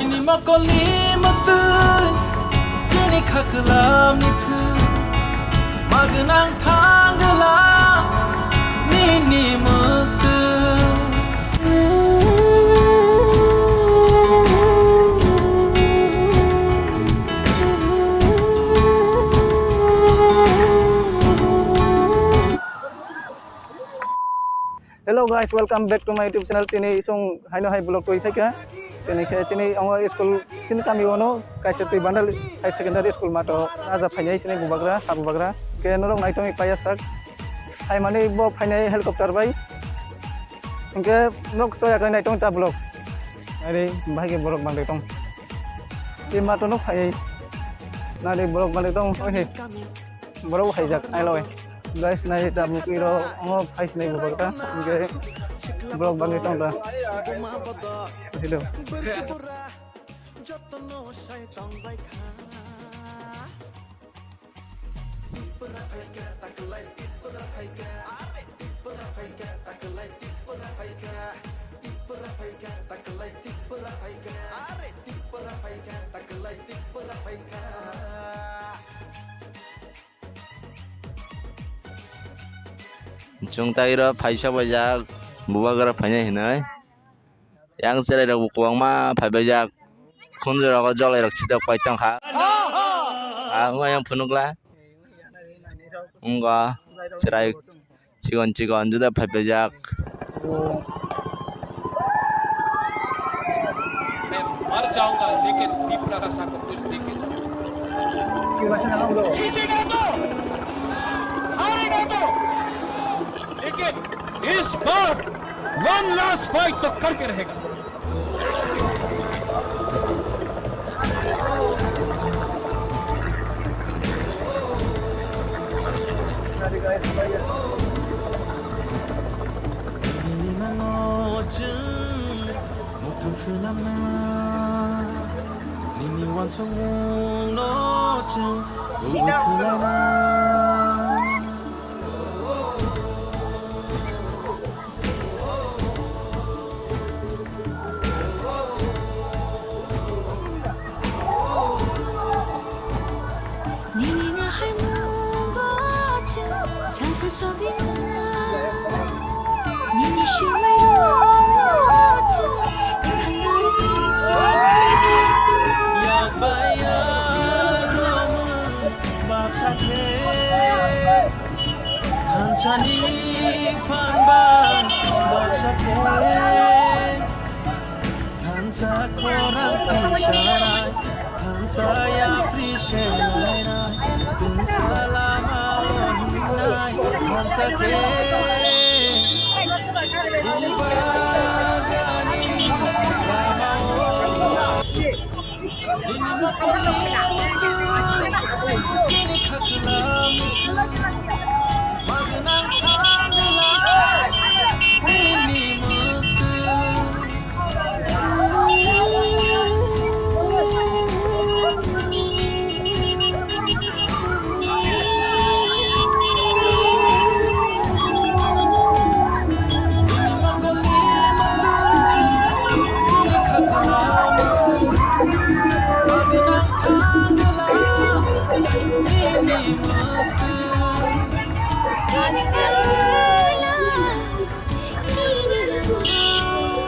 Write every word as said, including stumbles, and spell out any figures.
Nini mokolni mwtwi, nini khaklamni thwi, magnang thangla nini mwtwi. Hello guys, welcome back to my YouTube channel. Tini isung haino hai vlog twi phaikha. Tini khe chini ongo school, chini kami ono kaisa twi bandal high secondary school mato raja phainai chini bubagra, ha bubagra. Ke norok naitongwi paiya sak. Hai mani bo phainai helicopter bai. Hingke nok choya kai naitong ta vlog. Ari bahai ke borok bangdai tong. Tei mato nok phainai. Nari borok bangdai tong. Ohe. Borok haijak, I love it. Guys, nai ta mukwi ro, omo phai sinai bo bagta, hingke borok bangwi tong da. Hello. Chwng tai ro phaisa baijak, bubagra phainai hinwi. Yang cherai rok bo kwbangma phai baijak. Khunju rogo jolai rok sitok pai tongkha. Ah, wng yang phunukla. Wngkha cherai chikon chikon juda phai baijak. मैं मर जाऊंगा, लेकिन तीन भाषा को कुछ दे के जाऊंगा। जीतेगा तो, हारेगा तो, लेकिन इस बार वन लास्ट फाइट तो करके रहेगा। Muthung swnamna nini uansukmungno chwng kubui khwlaina. Nini naharmungo chwng salsa sogwina. Nini swmairokno chwng thangna rwna. Yak bai yak romwi baksa khe, thansani phan bai baksa khe. Thansa khorang twisarai, thansa yapri selainai, tungsa lama o hingnai, thansa khe bubagrani lama o. Nini mokolni mwtwi, nini khaklamni thwi.